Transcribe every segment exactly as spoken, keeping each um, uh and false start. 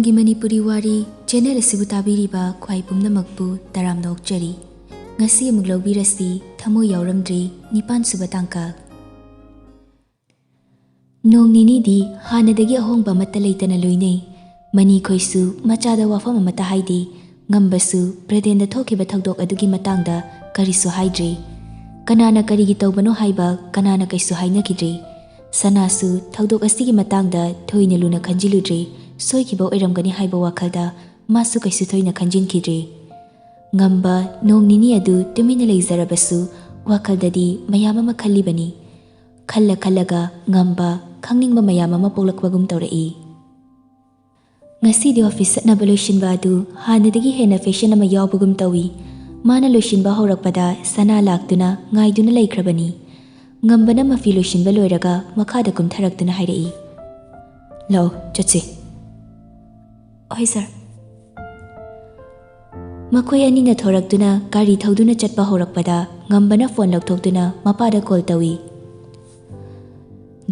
ꯒꯤ ꯃꯅꯤꯄꯨꯔꯤ ꯋꯥꯔꯤ ꯆꯦꯅꯦꯜ ꯑꯁꯤꯕꯨ ꯇꯥꯕꯤꯔꯤꯕ ꯈ꯭ꯋꯥꯏ ꯄꯨꯝꯅꯃꯛꯄꯨ ꯇꯔꯥꯝꯅ ꯑꯣꯛꯆꯔꯤ꯫ ꯉꯁꯤ ꯑꯃꯨꯛ ꯂꯧꯕꯤꯔꯁꯤ, ꯊꯃꯣꯏ ꯌꯥꯎꯔꯝꯗ꯭ꯔꯤ, ꯅꯤꯄꯥꯟ ꯁꯨꯕ ꯇꯥꯡꯀꯛ꯫ ꯅꯣꯡ ꯅꯤꯅꯤꯗꯤ ꯍꯥꯟꯅꯗꯒꯤ ꯑꯍꯣꯡꯕ ꯑꯃꯠꯇ ꯂꯩꯇꯅ ꯂꯣꯏꯅꯩ꯫ ꯃꯅꯤꯈꯣꯏꯁꯨ ꯃꯆꯥꯗ ꯋꯥꯐꯝ ꯑꯃꯠꯇ ꯍꯥꯏꯗꯦ꯫ ꯉꯝꯕꯁꯨ ꯕ꯭ꯔꯗꯦꯟꯗ ꯊꯣꯛꯈꯤꯕ ꯊꯧꯗꯣꯛ ꯑꯗꯨꯒꯤ ꯃꯇꯥꯡꯗ ꯀꯔꯤꯁꯨ ꯍꯥꯏꯗ꯭ꯔꯤ꯫ ꯀꯅꯥꯅ ꯀꯔꯤꯒꯤ ꯇꯧꯕꯅꯣ ꯍꯥꯏꯕ ꯀꯅꯥꯅ ꯀꯩꯁꯨ ꯍꯥꯏꯅꯈꯤꯗ꯭ꯔꯤ꯫ ꯁꯅꯥꯁꯨ ꯊꯧꯗꯣꯛ ꯑꯁꯤꯒꯤ ꯃꯇꯥꯡꯗ ꯊꯣꯏꯅ ꯂꯨꯅ ꯈꯟꯖꯤꯜꯂꯨꯗ꯭ꯔꯤ꯫ ꯁꯣꯏꯈꯤꯕ ꯑꯣꯏꯔꯝꯒꯅꯤ ꯍꯥꯏꯕ ꯋꯥꯈꯜꯗ ꯃꯥꯁꯨ ꯀꯩꯁꯨ ꯊꯣꯏꯅ ꯈꯟꯖꯤꯟꯈꯤꯗ꯭ꯔꯤ꯫ ꯉꯝꯕ ꯅꯣꯡ ꯅꯤꯅꯤ ꯑꯗꯨ ꯇꯨꯃꯤꯟꯅ ꯂꯩꯖꯔꯕꯁꯨ ꯋꯥꯈꯜꯗꯗꯤ ꯃꯌꯥꯝ ꯑꯃ ꯈꯜꯂꯤꯕꯅꯤ꯫ ꯈꯜꯂ ꯈꯜꯂꯒ ꯉꯝꯕ ꯈꯪꯅꯤꯡꯕ ꯃꯌꯥꯝ ꯑꯃ ꯄꯣꯛꯂꯛꯄꯒꯨꯝ ꯇꯧꯔꯛꯏ꯫ ꯉꯁꯤꯗꯤ ꯑꯣꯐꯤꯁ ꯆꯠꯅꯕ ꯂꯣꯏꯁꯤꯟꯕ ꯑꯗꯨ ꯍꯥꯟꯅꯗꯒꯤ ꯍꯦꯟꯅ ꯐꯦꯁꯟ ꯑꯃ ꯌꯥꯎꯕꯒꯨꯝ ꯇꯧꯏ꯫ ꯃꯥꯅ ꯂꯣꯏꯁꯤꯟꯕ ꯍꯧꯔꯛꯄꯗ ꯁꯅꯥ ꯂꯥꯛꯇꯨꯅ ꯉꯥꯏꯗꯨꯅ ꯂꯩꯈ꯭ꯔꯕꯅꯤ꯫ ꯉꯝꯕꯅ ꯃꯐꯤ ꯂꯣꯏꯁꯤꯟꯕ ꯂꯣꯏꯔꯒ ꯃꯈꯥꯗ ꯀꯨꯝꯊꯔꯛꯇꯨꯅ ꯍꯥꯏꯔꯛꯏ, "ꯂꯥꯛꯑꯣ, ꯆꯠꯁꯤ꯫" "ꯍꯣꯏ, ꯁꯥꯔ꯫" ꯃꯈꯣꯏ ꯑꯅꯤꯅ ꯊꯣꯔꯛꯇꯨꯅ ꯒꯥꯔꯤ ꯊꯧꯗꯨꯅ ꯆꯠꯄ ꯍꯧꯔꯛꯄꯗ ꯉꯝꯕꯅ ꯐꯣꯟ ꯂꯧꯊꯣꯛꯇꯨꯅ ꯃꯄꯥꯗ ꯀꯣꯜ ꯇꯧꯏ꯫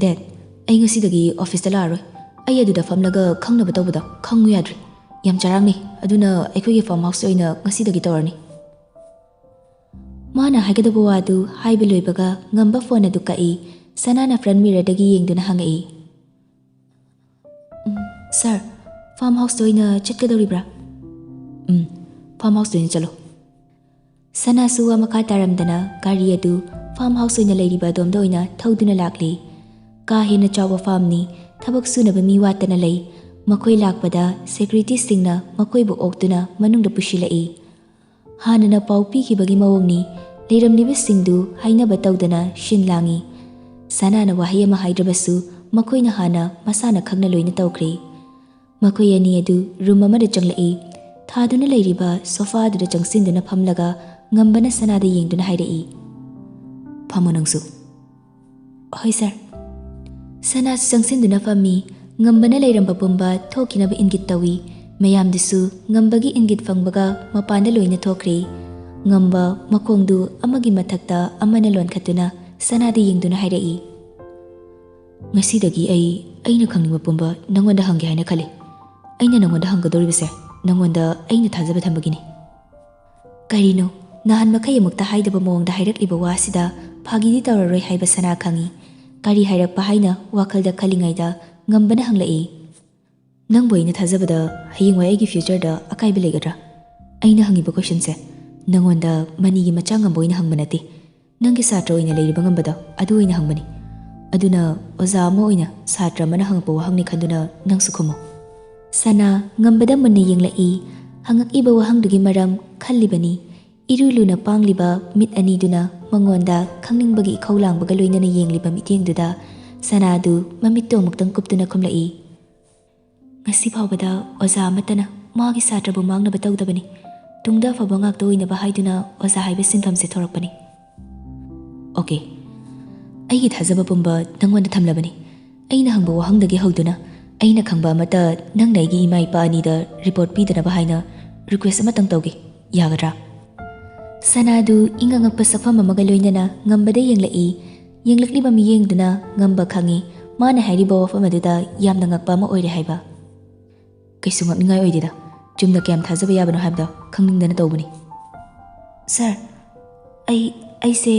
"ꯗꯦꯗ, ꯑꯩ ꯉꯁꯤꯗꯒꯤ ꯑꯣꯐꯤꯁꯇ ꯂꯥꯛꯑꯔꯣꯏ꯫ ꯑꯩ ꯑꯗꯨꯗ ꯐꯝꯂꯒ ꯈꯪꯅꯕ ꯇꯧꯕꯗꯣ ꯈꯪꯉꯨ ꯌꯥꯗ꯭ꯔꯤ꯫ ꯌꯥꯝ ꯆꯔꯥꯡꯅꯩ꯫ ꯑꯗꯨꯅ ꯑꯩꯈꯣꯏꯒꯤ ꯐꯥꯔꯝ ꯍꯥꯎꯁꯇ ꯑꯣꯏꯅ ꯉꯁꯤꯗꯒꯤ ꯇꯧꯔꯅꯤ꯫" ꯃꯥꯅ ꯍꯥꯏꯒꯗꯕ ꯋꯥꯗꯨ ꯍꯥꯏꯕ ꯂꯣꯏꯕꯒ ꯉꯝꯕ ꯐꯣꯟ ꯑꯗꯨ ꯀꯛꯏ꯫ ꯁꯅꯥꯅ ꯐ꯭ꯔꯟ ꯃꯤꯔꯔꯗꯒꯤ ꯌꯦꯡꯗꯨꯅ ꯍꯪꯉꯛꯏ, "ꯎꯝ, ꯁꯥꯔ, ꯐꯥꯔꯝ ꯍꯥꯎꯁꯇ ꯑꯣꯏꯅ ꯆꯠꯀꯗꯧꯔꯤꯕ꯭ꯔꯥ?" "ꯎꯝ, ꯐꯥꯔꯝ ꯍꯥꯎꯁꯇ ꯑꯣꯏꯅ ꯆꯠꯂꯣ꯫" ꯁꯅꯥꯁꯨ ꯋꯥ ꯃꯈꯥ ꯇꯥꯔꯝꯗꯅ ꯒꯥꯔꯤ ꯑꯗꯨ ꯐꯥꯔꯝ ꯍꯥꯎꯁ ꯑꯣꯏꯅ ꯂꯩꯔꯤꯕ ꯑꯗꯣꯝꯗ ꯑꯣꯏꯅ ꯊꯧꯗꯨꯅ ꯂꯥꯛꯂꯤ꯫ ꯀꯥ ꯍꯦꯟꯅ ꯆꯥꯎꯕ ꯐꯥꯔꯝꯅꯤ, ꯊꯕꯛ ꯁꯨꯅꯕ ꯃꯤ ꯋꯥꯠꯇꯅ ꯂꯩ꯫ ꯃꯈꯣꯏ ꯂꯥꯛꯄꯗ ꯁꯦꯀ꯭ꯌꯨꯔꯤꯇꯤꯁꯤꯡꯅ ꯃꯈꯣꯏꯕꯨ ꯑꯣꯛꯇꯨꯅ ꯃꯅꯨꯡꯗ ꯄꯨꯁꯤꯜꯂꯛꯏ꯫ ꯍꯥꯟꯅꯅ ꯄꯥꯎ ꯄꯤꯈꯤꯕꯒꯤ ꯃꯑꯣꯡꯅꯤ꯫ ꯂꯩꯔꯝꯂꯤꯕꯁꯤꯡꯗꯨ ꯍꯥꯏꯅꯕ ꯇꯧꯗꯅ ꯁꯤꯟ ꯂꯥꯡꯏ꯫ ꯁꯅꯥꯅ ꯋꯥꯍꯩ ꯑꯃ ꯍꯥꯏꯗ꯭ꯔꯕꯁꯨ ꯃꯈꯣꯏꯅ ꯍꯥꯟꯅ ꯃꯁꯥꯅ ꯈꯪꯅ ꯂꯣꯏꯅ ꯇꯧꯈ꯭ꯔꯦ꯫ ꯃꯈꯣꯏ ꯑꯅꯤ ꯑꯗꯨ ꯔꯨꯝ ꯑꯃꯗ ꯆꯪꯂꯛꯏ꯫ ꯊꯥꯗꯨꯅ ꯂꯩꯔꯤꯕ ꯁꯣꯐꯥ ꯑꯗꯨꯗ ꯆꯪꯁꯤꯟꯗꯨꯅ ꯐꯝꯂꯒ ꯉꯝꯕꯅ ꯁꯅꯥꯗ ꯌꯦꯡꯗꯨꯅ ꯍꯥꯏꯔꯛꯏ, "ꯐꯝꯃꯣ ꯅꯪꯁꯨ꯫" "ꯍꯣꯏ, ꯁꯥꯔ꯫" ꯁꯅꯥꯁꯨ ꯆꯪꯁꯤꯟꯗꯨꯅ ꯐꯝꯃꯤ꯫ ꯉꯝꯕꯅ ꯂꯩꯔꯝꯕ ꯄꯨꯝꯕ ꯊꯣꯛꯈꯤꯅꯕ ꯏꯪꯒꯤꯠ ꯇꯧꯏ꯫ ꯃꯌꯥꯝꯗꯨꯁꯨ ꯉꯝꯕꯒꯤ ꯏꯪꯒꯤꯠ ꯐꯪꯕꯒ ꯃꯄꯥꯟꯗ ꯂꯣꯏꯅ ꯊꯣꯛꯈ꯭ꯔꯦ꯫ ꯉꯝꯕ ꯃꯈꯣꯡꯗꯨ ꯑꯃꯒꯤ ꯃꯊꯛꯇ ꯑꯃꯅ ꯂꯣꯟꯈꯠꯇꯨꯅ ꯁꯅꯥꯗ ꯌꯦꯡꯗꯨꯅ ꯍꯥꯏꯔꯛꯏ, "ꯉꯁꯤꯗꯒꯤ ꯑꯩ, ꯑꯩꯅ ꯈꯪꯅꯤꯡꯕ ꯄꯨꯝꯕ ꯅꯉꯣꯟꯗ ꯍꯪꯒꯦ ꯍꯥꯏꯅ ꯈꯜꯂꯤ꯫ ꯑꯩꯅ ꯅꯉꯣꯟꯗ ꯍꯪꯒꯗꯧꯔꯤꯕꯁꯦ ꯅꯉꯣꯟꯗ ꯑꯩꯅ ꯊꯥꯖꯕ ꯊꯝꯕꯒꯤꯅꯤ꯫ ꯀꯔꯤꯅꯣ? ꯅꯍꯥꯟ ꯃꯈꯩ ꯑꯃꯨꯛꯇ ꯍꯥꯏꯗꯕ ꯃꯑꯣꯡꯗ ꯍꯥꯏꯔꯛꯂꯤꯕ ꯋꯥꯁꯤꯗ ꯐꯥꯒꯤꯗꯤ ꯇꯧꯔꯔꯣꯏ ꯍꯥꯏꯕ ꯁꯅꯥ ꯈꯪꯏ꯫ ꯀꯔꯤ ꯍꯥꯏꯔꯛꯄ ꯍꯥꯏꯅ ꯋꯥꯈꯜꯗ ꯈꯜꯂꯤꯉꯩꯗ ꯉꯝꯕꯅ ꯍꯪꯂꯛꯏ, "ꯅꯪꯕꯨ ꯑꯩꯅ ꯊꯥꯖꯕꯗ ꯍꯌꯦꯡꯋꯥꯏ ꯑꯩꯒꯤ futureꯗ ꯑꯀꯥꯏꯕ ꯂꯩꯒꯗ꯭ꯔꯥ?" ꯑꯩꯅ ꯍꯪꯉꯤꯕ questionꯁꯦ ꯅꯉꯣꯟꯗ ꯃꯅꯤꯒꯤ ꯃꯆꯥ ꯉꯝꯕ ꯑꯣꯏꯅ ꯍꯪꯕ ꯅꯠꯇꯦ, ꯅꯪꯒꯤ ꯁꯥꯇ꯭ꯔ ꯑꯣꯏꯅ ꯂꯩꯔꯤꯕ ꯉꯝꯕꯗꯣ ꯑꯗꯨ ꯑꯣꯏꯅ ꯍꯪꯕꯅꯤ꯫ ꯑꯗꯨꯅ ꯑꯣꯖꯥ ꯑꯃ ꯑꯣꯏꯅ ꯁꯥꯇ꯭ꯔ ꯑꯃꯅ ꯍꯪꯉꯛꯄ ꯋꯥꯍꯪꯅꯤ ꯈꯟꯗꯨꯅ ꯅꯪꯁꯨ ꯈꯨꯝꯃꯨ꯫ ꯁꯅꯥ ꯉꯝꯕꯗ ꯃꯨꯟꯅ ꯌꯦꯡꯂꯛꯏ꯫ ꯍꯪꯉꯛꯏꯕ ꯋꯥꯍꯪꯗꯨꯒꯤ ꯃꯔꯝ ꯈꯜꯂꯤꯕꯅꯤ꯫ ꯏꯔꯨ ꯂꯨꯅ ꯄꯥꯡꯂꯤꯕ ꯃꯤꯠ ꯑꯅꯤꯗꯨꯅ ꯃꯉꯣꯟꯗ ꯈꯪꯅꯤꯡꯕꯒꯤ ꯏꯈꯧ ꯂꯥꯡꯕꯒ ꯂꯣꯏꯅꯅ ꯌꯦꯡꯂꯤꯕ ꯃꯤꯠꯌꯦꯡꯗꯨꯗ ꯁꯅꯥꯗꯨ ꯃꯃꯤꯠꯇꯣ ꯑꯃꯨꯛꯇꯪ ꯀꯨꯞꯇꯨꯅ ꯈꯨꯝꯂꯛꯏ꯫ ꯉꯁꯤ ꯐꯥꯎꯕꯗ ꯑꯣꯖꯥ ꯑꯃꯠꯇꯅ ꯃꯥꯒꯤ ꯁꯥꯇ꯭ꯔꯕꯨ ꯃꯥꯡꯅꯕ ꯇꯧꯗꯕꯅꯤ꯫ ꯇꯨꯡꯗ ꯑꯐꯕ ꯉꯥꯛꯇ ꯑꯣꯏꯅꯕ ꯍꯥꯏꯗꯨꯅ ꯑꯣꯖꯥ ꯍꯥꯏꯕ ꯁꯤꯟꯐꯝꯁꯦ ꯊꯣꯔꯛꯄꯅꯤ꯫ ꯑꯣꯀꯦ, ꯑꯩꯒꯤ ꯊꯥꯖꯕ ꯄꯨꯝꯕ ꯅꯪꯉꯣꯟꯗ ꯊꯝꯂꯕꯅꯤ꯫ ꯑꯩꯅ ꯍꯪꯕ ꯋꯥꯍꯪꯗꯒꯤ ꯍꯧꯗꯨꯅ ꯑꯩꯅ ꯈꯪꯕ ꯑꯃꯠꯇ ꯅꯪꯅ ꯑꯩꯒꯤ ꯏꯃꯥ ꯏꯄꯥ ꯑꯅꯤꯗ report ꯄꯤꯗꯅꯕ ꯍꯥꯏꯅ request ꯑꯃꯇꯪ ꯇꯧꯒꯦ, ꯌꯥꯒꯗ꯭ꯔꯥ? ꯁꯅꯥꯗꯨ ꯏꯪ ꯑꯉꯛꯄ ꯁꯛꯐꯝ ꯑꯃꯒ ꯂꯣꯏꯅꯅ ꯉꯝꯕꯗ ꯌꯦꯡꯂꯛꯏ꯫ ꯌꯦꯡꯂꯛꯂꯤꯕ ꯃꯤꯠꯌꯦꯡꯗꯨꯅ ꯉꯝꯕ ꯈꯪꯏ, ꯃꯥꯅ ꯍꯥꯏꯔꯤꯕ ꯋꯥꯐꯝ ꯑꯗꯨꯗ ꯌꯥꯝꯅ ꯉꯛꯄ ꯑꯃ ꯑꯣꯏꯔꯦ ꯍꯥꯏꯕ꯫ "ꯀꯩꯁꯨ ꯉꯛꯅꯤꯡꯉꯥꯏ ꯑꯣꯏꯗꯦꯗ, ꯆꯨꯝꯅ ꯀꯌꯥꯝ ꯊꯥꯖꯕ ꯌꯥꯕꯅꯣ ꯍꯥꯏꯕꯗꯣ ꯈꯪꯅꯤꯡꯗꯅ ꯇꯧꯕꯅꯤ꯫" "ꯁꯥꯔ, ꯑꯩ, ꯑꯩꯁꯦ"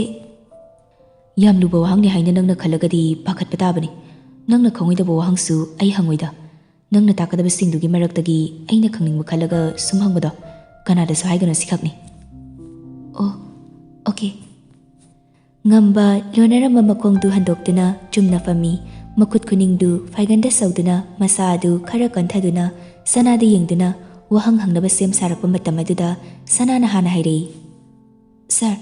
"ꯌꯥꯝ ꯂꯨꯕ ꯋꯥꯍꯪꯅꯤ ꯍꯥꯏꯅ ꯅꯪꯅ ꯈꯜꯂꯒꯗꯤ ꯄꯥꯈꯠꯄ ꯇꯥꯕꯅꯤ꯫ ꯅꯪꯅ ꯈꯪꯉꯣꯏꯗꯕ ꯋꯥꯍꯪꯁꯨ ꯑꯩ ꯍꯪꯉꯣꯏꯗ꯫ ꯅꯪꯅ ꯇꯥꯛꯀꯗꯕꯁꯤꯡꯗꯨꯒꯤ ꯃꯔꯛꯇꯒꯤ ꯑꯩꯅ ꯈꯪꯅꯤꯡꯕ ꯈꯜꯂꯒ ꯁꯨꯝ ꯍꯪꯕꯗꯣ ꯀꯅꯥꯗꯁꯨ ꯍꯥꯏꯒꯅꯨ, ꯁꯤꯈꯛꯅꯤ꯫" "ꯑꯣ, ꯑꯣꯀꯦ꯫" ꯉꯝꯕ ꯂꯣꯟꯅꯔꯝꯕ ꯃꯈꯣꯡꯗꯨ ꯍꯟꯗꯣꯛꯇꯨꯅ ꯆꯨꯝꯅ ꯐꯝꯃꯤ꯫ ꯃꯈꯨꯠ ꯈꯨꯅꯤꯡꯗꯨ ꯐꯥꯏꯒꯟꯗ ꯁꯧꯗꯨꯅ ꯃꯁꯥ ꯑꯗꯨ ꯈꯔ ꯀꯟꯊꯗꯨꯅ ꯁꯅꯥꯗ ꯌꯦꯡꯗꯨꯅ ꯋꯥꯍꯪ ꯍꯪꯅꯕ ꯁꯦꯝ ꯁꯥꯔꯛꯄ ꯃꯇꯝ ꯑꯗꯨꯗ ꯁꯅꯥꯅ ꯍꯥꯟꯅ ꯍꯥꯏꯔꯛꯏ, "ꯁꯥꯔ,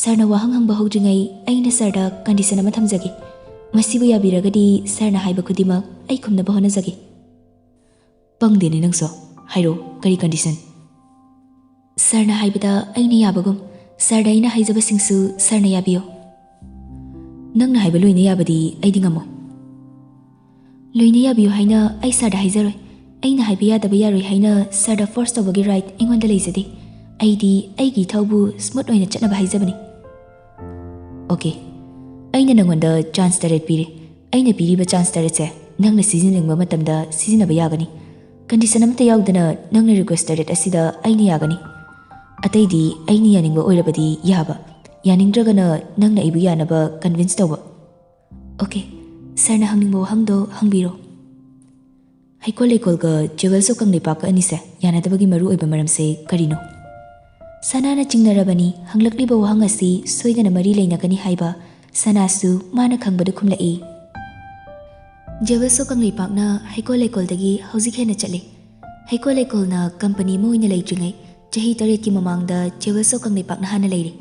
ꯁꯥꯔꯅ ꯋꯥꯍꯪ ꯍꯪꯕ ꯍꯧꯗ꯭ꯔꯤꯉꯩ ꯑꯩꯅ ꯁꯥꯔꯗ condition ꯑꯃ ꯊꯝꯖꯒꯦ꯫ ꯃꯁꯤꯕꯨ ꯌꯥꯕꯤꯔꯒꯗꯤ ꯁꯥꯔꯅ ꯍꯥꯏꯕ ꯈꯨꯗꯤꯡꯃꯛ ꯑꯩ ꯈꯨꯝꯅꯕ ꯍꯣꯠꯅꯖꯒꯦ꯫" "ꯄꯪꯗꯦꯅꯦ ꯅꯪꯁꯨ꯫ ꯍꯥꯏꯔꯣ, ꯀꯔꯤ condition?" "ꯁꯥꯔꯅ ꯍꯥꯏꯕꯗ ꯑꯩꯅ ꯌꯥꯕꯒꯨꯝ, ꯁꯥꯔꯗ ꯑꯩꯅ ꯍꯥꯏꯖꯕꯁꯤꯡꯁꯨ ꯁꯥꯔꯅ ꯌꯥꯕꯤꯌꯨ꯫" "ꯅꯪꯅ ꯍꯥꯏꯕ ꯂꯣꯏꯅ ꯌꯥꯕꯗꯤ ꯑꯩꯗꯤ ꯉꯝꯃꯣꯏ꯫" "ꯂꯣꯏꯅ ꯌꯥꯕꯤꯌꯨ ꯍꯥꯏꯅ ꯑꯩ ꯁꯥꯔꯗ ꯍꯥꯏꯖꯔꯣꯏ꯫ ꯑꯩꯅ ꯍꯥꯏꯕ ꯌꯥꯗꯕ ꯌꯥꯔꯣꯏ ꯍꯥꯏꯅ ꯁꯥꯔꯗ force ꯇꯧꯕꯒꯤ right ꯑꯩꯉꯣꯟꯗ ꯂꯩꯖꯗꯦ꯫ ꯑꯩꯗꯤ ꯑꯩꯒꯤ ꯏꯊꯧꯕꯨ smooth ꯑꯣꯏꯅ ꯆꯠꯅꯕ ꯍꯥꯏꯖꯕꯅꯤ꯫" "ꯑꯣꯀꯦ, ꯑꯩꯅ ꯅꯪꯉꯣꯟꯗ chance ꯇꯔꯦꯠ ꯄꯤꯔꯦ꯫ ꯑꯩꯅ ꯄꯤꯔꯤꯕ chance ꯇꯔꯦꯠꯁꯦ ꯅꯪꯅ ꯁꯤꯖꯤꯟꯅꯅꯤꯡꯕ ꯃꯇꯝꯗ ꯁꯤꯖꯤꯟꯅꯕ ꯌꯥꯒꯅꯤ꯫ ꯀꯟꯗꯤꯁꯟ ꯑꯃꯠꯇ ꯌꯥꯎꯗꯅ ꯅꯪꯅ ꯔꯤꯀ꯭ꯋꯦꯁ ꯇꯔꯦꯠ ꯑꯁꯤꯗ ꯑꯩꯅ ꯌꯥꯒꯅꯤ꯫ ꯑꯇꯩꯗꯤ ꯑꯩꯅ ꯌꯥꯅꯤꯡꯕ ꯑꯣꯏꯔꯕꯗꯤ ꯌꯥꯕ, ꯌꯥꯅꯤꯡꯗ꯭ꯔꯒꯅ ꯅꯪꯅ ꯑꯩꯕꯨ ꯌꯥꯅꯕ ꯀꯟꯚꯤꯟꯁ ꯇꯧꯕ꯫ ꯑꯣꯀꯦ, ꯁꯥꯔꯅ ꯍꯪꯅꯤꯡꯕ ꯋꯥꯍꯪꯗꯣ ꯍꯪꯕꯤꯔꯣ꯫ ꯍꯩꯀꯣꯜ ꯂꯩꯀꯣꯜꯒ ꯖꯦꯋꯦꯜꯁ ꯑꯣꯐ ꯀꯪꯂꯩꯄꯥꯛꯀ ꯑꯅꯤꯁꯦ ꯌꯥꯅꯗꯕꯒꯤ ꯃꯔꯨ ꯑꯣꯏꯕ ꯃꯔꯝꯁꯦ ꯀꯔꯤꯅꯣ? ꯁꯅꯥꯅ ꯆꯤꯡꯅꯔꯕꯅꯤ, ꯍꯪꯂꯛꯂꯤꯕ ꯋꯥꯍꯪ ꯑꯁꯤ ꯁꯣꯏꯗꯅ ꯃꯔꯤ ꯂꯩꯅꯒꯅꯤ ꯍꯥꯏꯕ ꯁꯅꯥꯁꯨ ꯃꯥꯅ ꯈꯪꯕꯗꯨ ꯈꯨꯝꯂꯛꯏ꯫ ꯖꯦꯋꯦꯜꯁ ꯑꯣꯐ ꯀꯪꯂꯩꯄꯥꯛꯅ ꯍꯩꯀꯣꯜ ꯂꯩꯀꯣꯜꯗꯒꯤ ꯍꯧꯖꯤꯛ ꯍꯦꯟꯅ ꯆꯠꯂꯤ꯫ ꯍꯩꯀꯣꯜ ꯂꯩꯀꯣꯜꯅ ꯀꯝꯄꯅꯤ ꯑꯃ ꯑꯣꯏꯅ ꯂꯩꯇ꯭ꯔꯤꯉꯩ ꯆꯍꯤ ꯇꯔꯦꯠꯀꯤ ꯃꯃꯥꯡꯗ ꯖꯦꯋꯦꯜꯁ ꯑꯣꯐ ꯀꯪꯂꯩꯄꯥꯛꯅ ꯍꯥꯟꯅ ꯂꯩꯔꯤ꯫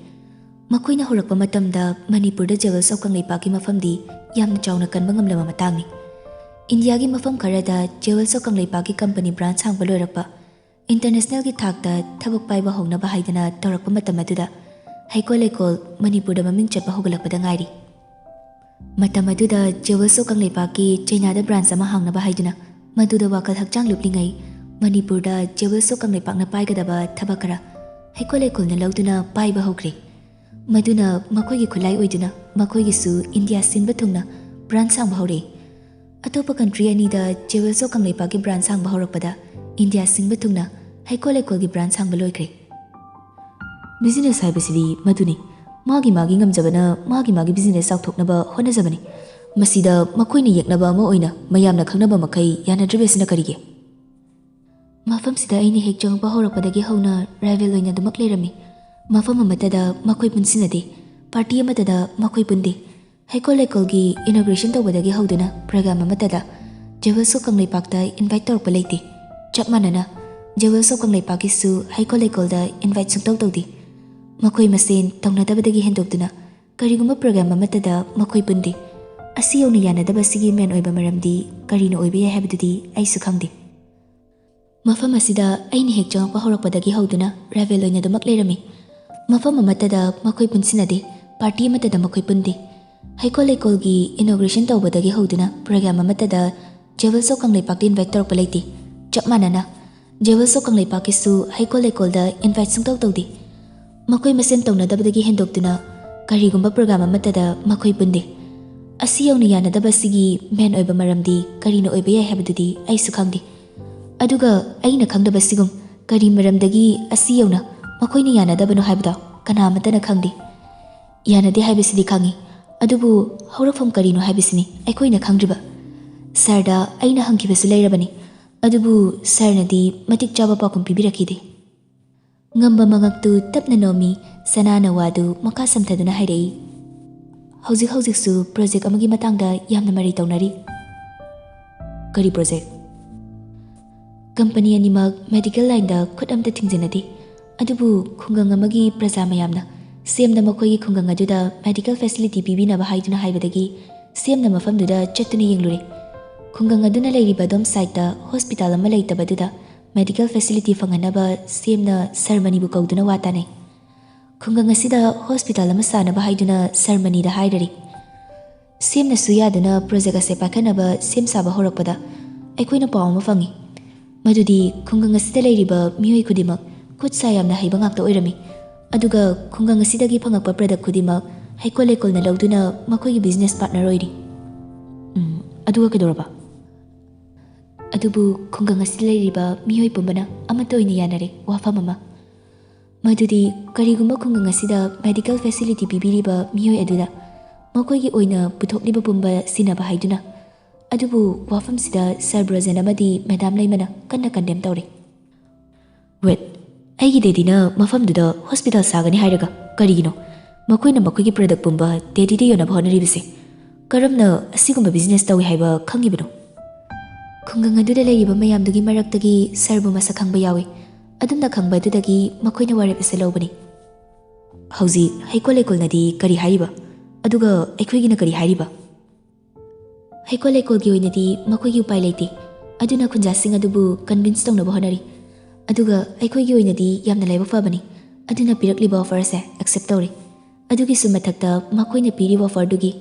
ꯃꯈꯣꯏꯅ ꯍꯧꯔꯛꯄ ꯃꯇꯝꯗ ꯃꯅꯤꯄꯨꯔꯗ ꯖꯦꯋꯦꯜꯁ ꯑꯣꯐ ꯀꯪꯂꯩꯄꯥꯛꯀꯤ ꯃꯐꯝꯗꯤ ꯌꯥꯝꯅ ꯆꯥꯎꯅ ꯀꯟꯕ ꯉꯝꯂꯕ ꯃꯇꯥꯡꯅꯤ꯫ ꯏꯟꯗꯤꯌꯥꯒꯤ ꯃꯐꯝ ꯈꯔꯗ ꯖꯦꯋꯦꯜꯁ ꯑꯣꯐ ꯀꯪꯂꯩꯄꯥꯛꯀꯤ ꯀꯝꯄꯅꯤ ꯕ꯭ꯔꯥꯟꯁ ꯍꯥꯡꯕ ꯂꯣꯏꯔꯛꯄ, ꯏꯟꯇꯔꯅꯦꯁꯅꯦꯜꯒꯤ ꯊꯥꯛꯇ ꯊꯕꯛ ꯄꯥꯏꯕ ꯍꯧꯅꯕ ꯍꯥꯏꯗꯅ ꯇꯧꯔꯛꯄ ꯃꯇꯝ ꯑꯗꯨꯗ ꯍꯩꯀꯣꯜ ꯂꯩꯀꯣꯜ ꯃꯅꯤꯄꯨꯔꯗ ꯃꯃꯤꯡ ꯆꯠꯄ ꯍꯧꯒꯠꯂꯛꯄꯗ ꯉꯥꯏꯔꯤ꯫ ꯃꯇꯝ ꯑꯗꯨꯗ ꯖꯦꯋꯦꯜꯁ ꯑꯣꯐ ꯀꯪꯂꯩꯄꯥꯛꯀꯤ ꯆꯩꯅꯥꯗ ꯕ꯭ꯔꯥꯟꯁ ꯑꯃ ꯍꯥꯡꯅꯕ ꯍꯥꯏꯗꯨꯅ ꯃꯗꯨꯗ ꯋꯥꯈꯜ ꯍꯛꯆꯥꯡ ꯂꯨꯞꯂꯤꯉꯩ ꯃꯅꯤꯄꯨꯔꯗ ꯖꯦꯋꯦꯜꯁ ꯑꯣꯐ ꯀꯪꯂꯩꯄꯥꯛꯅ ꯄꯥꯏꯒꯗꯕ ꯊꯕꯛ ꯈꯔ ꯍꯩꯀꯣꯜ ꯂꯩꯀꯣꯜꯅ ꯂꯧꯗꯨꯅ ꯄꯥꯏꯕ ꯍꯧꯈ꯭ꯔꯦ꯫ ꯃꯗꯨꯅ ꯃꯈꯣꯏꯒꯤ ꯈꯨꯠꯂꯥꯏ ꯑꯣꯏꯗꯨꯅ ꯃꯈꯣꯏꯒꯤꯁꯨ ꯏꯟꯗꯤꯌꯥ ꯁꯤꯟꯕ ꯊꯨꯡꯅ ꯕ꯭ꯔꯥꯟꯁ ꯍꯥꯡꯕ ꯍꯧꯔꯛꯏ꯫ ꯑꯇꯣꯞꯄ ꯀꯟꯇ꯭ꯔꯤ ꯑꯅꯤꯗ ꯖꯦꯋꯦꯜꯁ ꯑꯣꯐ ꯀꯪꯂꯩꯄꯥꯛꯀꯤ ꯕ꯭ꯔꯥꯟꯁ ꯍꯥꯡꯕ ꯍꯧꯔꯛꯄꯗ ꯏꯟꯗꯤꯌꯥ ꯁꯤꯟꯕ ꯊꯨꯡꯅ ꯍꯩꯀꯣꯜ ꯂꯩꯀꯣꯜꯒꯤ ꯕ꯭ꯔꯥꯟꯁ ꯍꯥꯡꯕ ꯂꯣꯏꯈ꯭ꯔꯦ꯫ ꯕꯤꯖꯤꯅꯦꯁ ꯍꯥꯏꯕꯁꯤꯗꯤ ꯃꯗꯨꯅꯤ꯫ ꯃꯥꯒꯤ ꯃꯥꯒꯤ ꯉꯝꯖꯕꯅ ꯃꯥꯒꯤ ꯃꯥꯒꯤ ꯕꯤꯖꯤꯅꯦꯁ ꯆꯥꯎꯊꯣꯛꯅꯕ ꯍꯣꯠꯅꯖꯕꯅꯤ꯫ ꯃꯁꯤꯗ ꯃꯈꯣꯏꯅ ꯌꯦꯛꯅꯕ ꯑꯃ ꯑꯣꯏꯅ ꯃꯌꯥꯝꯅ ꯈꯪꯅꯕ ꯃꯈꯩ ꯌꯥꯅꯗ꯭ꯔꯤꯕꯁꯤꯅ ꯀꯔꯤꯒꯤ? ꯃꯐꯝꯁꯤꯗ ꯑꯩꯅ ꯍꯦꯛ ꯆꯪꯉꯛꯄ ꯍꯧꯔꯛꯄꯗꯒꯤ ꯍꯧꯅ ꯔꯥꯏꯚꯦꯜ ꯑꯣꯏꯅ ꯑꯗꯨꯃꯛ ꯂꯩꯔꯝꯃꯤ꯫ ꯃꯐꯝ ꯑꯃꯠꯇꯗ ꯃꯈꯣꯏ ꯄꯨꯟꯁꯤꯟꯅꯗꯦ, ꯄꯥꯔꯇꯤ ꯑꯃꯠꯇꯗ ꯃꯈꯣꯏ ꯄꯨꯟꯗꯦ꯫ ꯍꯩꯀꯣꯜ ꯂꯩꯀꯣꯜꯒꯤ ꯏꯅꯣꯒ꯭ꯔꯦꯁꯟ ꯇꯧꯕꯗꯒꯤ ꯍꯧꯗꯨꯅ ꯄ꯭ꯔꯣꯒ꯭ꯔꯥꯝ ꯑꯃꯠꯇꯗ ꯖꯦꯋꯦꯜꯁ ꯑꯣꯐ ꯀꯪꯂꯩꯄꯥꯛꯇ ꯏꯟꯚꯥꯏꯠ ꯇꯧꯔꯛꯄ ꯂꯩꯇꯦ꯫ ꯆꯞ ꯃꯥꯟꯅꯅ ꯖꯦꯋꯦꯜꯁ ꯑꯣꯐ ꯀꯪꯂꯩꯄꯥꯛꯀꯤꯁꯨ ꯍꯩꯀꯣꯜ ꯂꯩꯀꯣꯜꯗ ꯏꯟꯚꯥꯏꯠ ꯁꯨꯡꯇꯧ ꯇꯧꯗꯦ꯫ ꯃꯈꯣꯏ ꯃꯁꯦꯟ ꯇꯧꯅꯗꯕꯗꯒꯤ ꯍꯦꯟꯗꯣꯛꯇꯨꯅ ꯀꯔꯤꯒꯨꯝꯕ ꯄ꯭ꯔꯣꯒ꯭ꯔꯥꯝ ꯑꯃꯠꯇꯗ ꯃꯈꯣꯏ ꯄꯨꯟꯗꯦ꯫ ꯑꯁꯤ ꯌꯧꯅ ꯌꯥꯅꯗꯕ ꯑꯁꯤꯒꯤ ꯃꯦꯟ ꯑꯣꯏꯕ ꯃꯔꯝꯗꯤ ꯀꯔꯤꯅ ꯑꯣꯏꯕ ꯌꯥꯏ ꯍꯥꯏꯕꯗꯨꯗꯤ ꯑꯩꯁꯨ ꯈꯪꯗꯦ꯫ ꯃꯐꯝ ꯑꯁꯤꯗ ꯑꯩꯅ ꯍꯦꯛ ꯆꯪꯉꯛꯄ ꯍꯧꯔꯛꯄꯗꯒꯤ ꯍꯧꯗꯨꯅ ꯔꯥꯏꯚꯦꯜ ꯑꯣꯏꯅ ꯑꯗꯨꯃꯛ ꯂꯩꯔꯝꯃꯤ꯫ ꯃꯐꯝ ꯑꯃꯠꯇꯗ ꯃꯈꯣꯏ ꯄꯨꯟꯁꯤꯟꯅꯗꯦ, ꯄꯥꯔꯇꯤ ꯑꯃꯠꯇꯗ ꯃꯈꯣꯏ ꯄꯨꯟꯗꯦ꯫ ꯍꯩꯀꯣꯜ ꯂꯩꯀꯣꯜꯒꯤ ꯏꯅꯣꯒ꯭ꯔꯦꯁꯟ ꯇꯧꯕꯗꯒꯤ ꯍꯧꯗꯨꯅ ꯄ꯭ꯔꯣꯒ꯭ꯔꯥꯝ ꯑꯃꯠꯇꯗ ꯖꯦꯋꯦꯜꯁ ꯑꯣꯐ ꯀꯪꯂꯩꯄꯥꯛꯇ ꯏꯟꯚꯥꯏꯠ ꯇꯧꯔꯛꯄ ꯂꯩꯇꯦ꯫ ꯆꯞ ꯃꯥꯟꯅꯅ ꯖꯦꯋꯦꯜꯁ ꯑꯣꯐ ꯀꯪꯂꯩꯄꯥꯛꯀꯤꯁꯨ ꯍꯩꯀꯣꯜ ꯂꯩꯀꯣꯜꯗ ꯏꯟꯚꯥꯏꯠ ꯁꯨꯡꯇꯧ ꯇꯧꯗꯦ꯫ ꯃꯈꯣꯏ ꯃꯁꯦꯟ ꯇꯧꯅꯗꯕꯗꯒꯤ ꯍꯦꯟꯗꯣꯛꯇꯨꯅ ꯀꯔꯤꯒꯨꯝꯕ ꯄ꯭ꯔꯣꯒ꯭ꯔꯥꯝ ꯑꯃꯠꯇꯗ ꯃꯈꯣꯏ ꯄꯨꯟꯗꯦ꯫ ꯑꯁꯤ ꯌꯧꯅ ꯌꯥꯅꯗꯕ ꯑꯁꯤꯒꯤ ꯃꯦꯟ ꯑꯣꯏꯕ ꯃꯔꯝꯗꯤ ꯀꯔꯤꯅ ꯑꯣꯏꯕ ꯌꯥꯏ ꯍꯥꯏꯕꯗꯨꯗꯤ ꯑꯩꯁꯨ ꯈꯪꯗꯦ꯫ ꯑꯗꯨꯒ ꯑꯩꯅ ꯈꯪꯗꯕ ꯁꯤꯒꯨꯝ ꯀꯔꯤ ꯃꯔꯝꯗꯒꯤ ꯑꯁꯤ ꯌꯧꯅ ꯃꯈꯣꯏꯅ ꯌꯥꯅꯗꯕꯅꯣ ꯍꯥꯏꯕꯗꯣ ꯀꯅꯥ ꯑꯃꯠꯇꯅ ꯈꯪꯗꯦ꯫ ꯌꯥꯅꯗꯦ ꯍꯥꯏꯕꯁꯤꯗꯤ ꯈꯪꯏ, ꯑꯗꯨꯕꯨ ꯍꯧꯔꯛꯐꯝ ꯀꯔꯤꯅꯣ ꯍꯥꯏꯕꯁꯤꯅꯤ ꯑꯩꯈꯣꯏꯅ ꯈꯪꯗ꯭ꯔꯤꯕ꯫ ꯁꯥꯔꯗ ꯑꯩꯅ ꯍꯪꯈꯤꯕꯁꯨ ꯂꯩꯔꯕꯅꯤ, ꯑꯗꯨꯕꯨ ꯁꯥꯔꯅꯗꯤ ꯃꯇꯤꯛ ꯆꯥꯕ ꯄꯥꯎꯈꯨꯝ ꯄꯤꯕꯤꯔꯛꯈꯤꯗꯦ꯫ ꯉꯝꯕ ꯃꯉꯛꯇꯨ ꯇꯞꯅ ꯅꯣꯝꯃꯤ꯫ ꯁꯅꯥꯅ ꯋꯥꯗꯨ ꯃꯈꯥ ꯁꯝꯊꯗꯨꯅ ꯍꯥꯏꯔꯛꯏ, "ꯍꯧꯖꯤꯛ ꯍꯧꯖꯤꯛꯁꯨ ꯄ꯭ꯔꯣꯖꯦꯛ ꯑꯃꯒꯤ ꯃꯇꯥꯡꯗ ꯌꯥꯝꯅ ꯃꯔꯩ ꯇꯧꯅꯔꯤ꯫" "ꯀꯔꯤ ꯄ꯭ꯔꯣꯖꯦꯛ?" "ꯀꯝꯄꯅꯤ ꯑꯅꯤꯃꯛ ꯃꯦꯗꯤꯀꯦꯜ ꯂꯥꯏꯟꯗ ꯈꯨꯠ ꯑꯝꯇ ꯊꯤꯡꯖꯤꯟꯅꯗꯦ, ꯑꯗꯨꯕꯨ ꯈꯨꯡꯒꯪ ꯑꯃꯒꯤ ꯄ꯭ꯔꯖꯥ ꯃꯌꯥꯝꯅ ꯁꯤꯑꯦꯝꯗ ꯃꯈꯣꯏꯒꯤ ꯈꯨꯡꯒꯪ ꯑꯗꯨꯗ ꯃꯦꯗꯤꯀꯦꯜ ꯐꯦꯁꯤꯂꯤꯇꯤ ꯄꯤꯕꯤꯅꯕ ꯍꯥꯏꯗꯨꯅ ꯍꯥꯏꯕꯗꯒꯤ ꯁꯤꯑꯦꯝꯅ ꯃꯐꯝꯗꯨꯗ ꯆꯠꯇꯨꯅ ꯌꯦꯡꯂꯨꯔꯦ꯫ ꯈꯨꯡꯒꯪ ꯑꯗꯨꯅ ꯂꯩꯔꯤꯕ ꯑꯗꯣꯝ ꯁꯥꯏꯠꯇ ꯍꯣꯁꯄꯤꯇꯥꯜ ꯑꯃ ꯂꯩꯇꯕꯗꯨꯗ ꯃꯦꯗꯤꯀꯦꯜ ꯐꯦꯁꯤꯂꯤꯇꯤ ꯐꯪꯍꯟꯅꯕ ꯁꯤꯑꯦꯝꯅ ꯁꯔ ꯃꯅꯤꯕꯨ ꯀꯧꯗꯨꯅ ꯋꯥ ꯇꯥꯅꯩ꯫ ꯈꯨꯡꯒꯪ ꯑꯁꯤꯗ ꯍꯣꯁꯄꯤꯇꯥꯜ ꯑꯃ ꯁꯥꯅꯕ ꯍꯥꯏꯗꯨꯅ ꯁꯔ ꯃꯅꯤꯗ ꯍꯥꯏꯔꯔꯦ꯫ ꯁꯤꯑꯦꯝꯅꯁꯨ ꯌꯥꯗꯨꯅ ꯄ꯭ꯔꯣꯖꯦꯛ ꯑꯁꯦ ꯄꯥꯏꯈꯠꯅꯕ ꯁꯦꯝ ꯁꯥꯕ ꯍꯧꯔꯛꯄꯗ ꯑꯩꯈꯣꯏꯅ ꯄꯥꯎ ꯑꯃ ꯐꯪꯉꯤ꯫ ꯃꯗꯨꯗꯤ ꯈꯨꯡꯒꯪ ꯑꯁꯤꯗ ꯂꯩꯔꯤꯕ ꯃꯤꯑꯣꯏ ꯈꯨꯗꯤꯡꯃꯛ ꯈꯨꯠ ꯁꯥ ꯌꯥꯝꯅ ꯍꯩꯕ ꯉꯥꯛꯇ ꯑꯣꯏꯔꯝꯃꯤ꯫ ꯑꯗꯨꯒ ꯈꯨꯡꯒꯪ ꯑꯁꯤꯗꯒꯤ ꯐꯪꯉꯛꯄ ꯄ꯭ꯔꯗꯛ ꯈꯨꯗꯤꯡꯃꯛ ꯍꯩꯀꯣꯜ ꯂꯩꯀꯣꯜꯅ ꯂꯧꯗꯨꯅ ꯃꯈꯣꯏꯒꯤ ꯕꯤꯖꯤꯅꯦꯁ ꯄꯥꯔꯠꯅꯔ ꯑꯣꯏꯔꯤ꯫" "ꯎꯝ, ꯑꯗꯨꯒ ꯀꯩꯗꯧꯔꯕ?" "ꯑꯗꯨꯕꯨ ꯈꯨꯡꯒꯪ ꯑꯁꯤꯗ ꯂꯩꯔꯤꯕ ꯃꯤꯑꯣꯏ ꯄꯨꯝꯕꯅ ꯑꯃꯠꯇ ꯑꯣꯏꯅ ꯌꯥꯅꯔꯦ ꯋꯥꯐꯝ ꯑꯃ꯫ ꯃꯗꯨꯗꯤ ꯀꯔꯤꯒꯨꯝꯕ ꯈꯨꯡꯒꯪ ꯑꯁꯤꯗ ꯃꯦꯗꯤꯀꯦꯜ ꯐꯦꯁꯤꯂꯤꯇꯤ ꯄꯤꯕꯤꯔꯤꯕ ꯃꯤꯑꯣꯏ ꯑꯗꯨꯗ ꯃꯈꯣꯏꯒꯤ ꯑꯣꯏꯅ ꯄꯨꯊꯣꯛꯂꯤꯕ ꯄꯨꯝꯕ ꯁꯤꯟꯅꯕ ꯍꯥꯏꯗꯨꯅ꯫ ꯑꯗꯨꯕꯨ ꯋꯥꯐꯝꯁꯤꯗ ꯁꯔ ꯕ꯭ꯔꯣꯖꯦꯟ ꯑꯃꯗꯤ ꯃꯦꯗꯥꯝ ꯂꯩꯃꯅ ꯀꯟꯅ ꯀꯟꯗꯦꯝ ꯇꯧꯔꯦ꯫" "ꯋꯦꯠ, ꯑꯩꯒꯤ ꯗꯦꯗꯤꯅ ꯃꯐꯝꯗꯨꯗ ꯍꯣꯁꯄꯤꯇꯥꯜ ꯁꯥꯒꯅꯤ ꯍꯥꯏꯔꯒ ꯀꯔꯤꯒꯤꯅꯣ ꯃꯈꯣꯏꯅ ꯃꯈꯣꯏꯒꯤ ꯄ꯭ꯔꯗꯛ ꯄꯨꯝꯕ ꯗꯦꯗꯤꯗ ꯌꯣꯟꯅꯕ ꯍꯣꯠꯅꯔꯤꯕꯁꯦ? ꯀꯔꯝꯅ ꯑꯁꯤꯒꯨꯝꯕ ꯕꯤꯖꯤꯅꯦꯁ ꯇꯧꯏ ꯍꯥꯏꯕ ꯈꯪꯉꯤꯕꯅꯣ?" "ꯈꯨꯡꯒꯪ ꯑꯗꯨꯗ ꯂꯩꯔꯤꯕ ꯃꯌꯥꯝꯗꯨꯒꯤ ꯃꯔꯛꯇꯒꯤ ꯁꯔꯕꯨ ꯃꯁꯛ ꯈꯪꯕ ꯌꯥꯎꯏ꯫ ꯑꯗꯨꯝꯅ ꯈꯪꯕ ꯑꯗꯨꯗꯒꯤ ꯃꯈꯣꯏꯅ ꯋꯥꯔꯦꯞ ꯑꯁꯤ ꯂꯧꯕꯅꯤ꯫ ꯍꯧꯖꯤꯛ ꯍꯩꯀꯣꯜ ꯂꯩꯀꯣꯜꯅꯗꯤ ꯀꯔꯤ ꯍꯥꯏꯔꯤꯕ? ꯑꯗꯨꯒ ꯑꯩꯈꯣꯏꯒꯤꯅ ꯀꯔꯤ ꯍꯥꯏꯔꯤꯕ?" "ꯍꯩꯀꯣꯜ ꯂꯩꯀꯣꯜꯒꯤ ꯑꯣꯏꯅꯗꯤ ꯃꯈꯣꯏꯒꯤ ꯎꯄꯥꯏ ꯂꯩꯇꯦ꯫ ꯑꯗꯨꯅ ꯈꯨꯟꯖꯥꯁꯤꯡ ꯑꯗꯨꯕꯨ ꯀꯟꯚꯤꯟꯁ ꯇꯧꯅꯕ ꯍꯣꯠꯅꯔꯤ꯫ ꯑꯗꯨꯒ ꯑꯩꯈꯣꯏꯒꯤ ꯑꯣꯏꯅꯗꯤ ꯌꯥꯝꯅ ꯂꯥꯏꯕꯛ ꯐꯕꯅꯤ꯫ ꯑꯗꯨꯅ ꯄꯤꯔꯛꯂꯤꯕ ꯑꯣꯐꯔ ꯑꯁꯦ ꯑꯦꯛꯁꯦꯞ ꯇꯧꯔꯦ꯫ ꯑꯗꯨꯒꯤꯁꯨ ꯃꯊꯛꯇ ꯃꯈꯣꯏꯅ ꯄꯤꯔꯤꯕ ꯑꯣꯐꯔꯗꯨꯒꯤ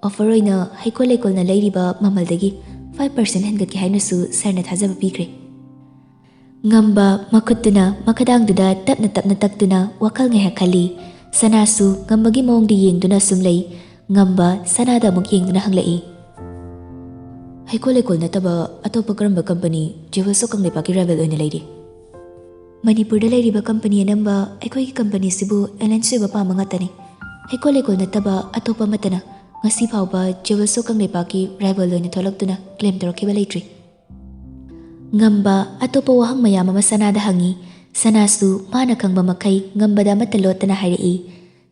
ꯑꯣꯐꯔ ꯑꯣꯏꯅ ꯍꯩꯀꯣꯜ ꯂꯩꯀꯣꯜꯅ ꯂꯩꯔꯤꯕ ꯃꯃꯜꯗꯒꯤ ꯐꯥꯏꯚ ꯄꯥꯔꯁꯦꯟ ꯍꯦꯟꯒꯠꯀꯦ ꯍꯥꯏꯅꯁꯨ ꯁꯔꯅ ꯊꯥꯖꯕ ꯄꯤꯈ꯭ꯔꯦ꯫" ꯉꯝꯕ ꯃꯈꯨꯠꯇꯨꯅ ꯃꯈꯗꯥꯡꯗꯨꯗ ꯇꯞꯅ ꯇꯞꯅ ꯇꯛꯇꯨꯅ ꯋꯥꯈꯜ ꯉꯥꯏꯍꯥꯛ ꯈꯜꯂꯤ꯫ ꯁꯅꯥꯁꯨ ꯉꯝꯕꯒꯤ ꯃꯑꯣꯡꯗ ꯌꯦꯡꯗꯨꯅ ꯁꯨꯝ ꯂꯩ꯫ ꯉꯝꯕ ꯁꯅꯥꯗ ꯑꯃꯨꯛ ꯌꯦꯡꯗꯨꯅ ꯍꯪꯂꯛꯏ, ꯍꯩꯀꯣꯜ ꯂꯩꯀꯣꯜ ꯅꯠꯇꯕ ꯑꯇꯣꯞꯄ ꯀꯔꯝꯕ company Jewels of ꯀꯪꯂꯩꯄꯥꯛꯀꯤ rival ꯑꯣꯏꯅ ꯂꯩꯔꯤ? ꯃꯅꯤꯄꯨꯔꯗ ꯂꯩꯔꯤꯕ company ꯑꯅꯝꯕ ꯑꯩꯈꯣꯏꯒꯤ companyꯁꯤꯕꯨ alliance ꯑꯣꯏꯕ ꯄꯥꯝꯕ ꯉꯥꯛꯇꯅꯤ꯫ ꯍꯩꯀꯣꯜ ꯂꯩꯀꯣꯜ ꯅꯠꯇꯕ ꯑꯇꯣꯞꯄ ꯑꯃꯠꯇꯅ ꯉꯁꯤ ꯐꯥꯎꯕ Jewels of ꯀꯪꯂꯩꯄꯥꯛꯀꯤ rival ꯑꯣꯏꯅ ꯊꯣꯛꯂꯛꯇꯨꯅ claim ꯇꯧꯔꯛꯈꯤꯕ ꯂꯩꯇ꯭ꯔꯤ꯫ ꯉꯝꯕ ꯑꯇꯣꯞꯄ ꯋꯥꯍꯪ ꯃꯌꯥꯝ ꯑꯃ ꯁꯅꯥꯗ ꯍꯪꯉꯤ꯫ ꯁꯅꯥꯁꯨ ꯃꯥꯅ ꯈꯪꯕ ꯃꯈꯩ ꯉꯝꯕꯗ ꯑꯃꯠꯇ ꯂꯣꯠꯇꯅ ꯍꯥꯏꯔꯛꯏ꯫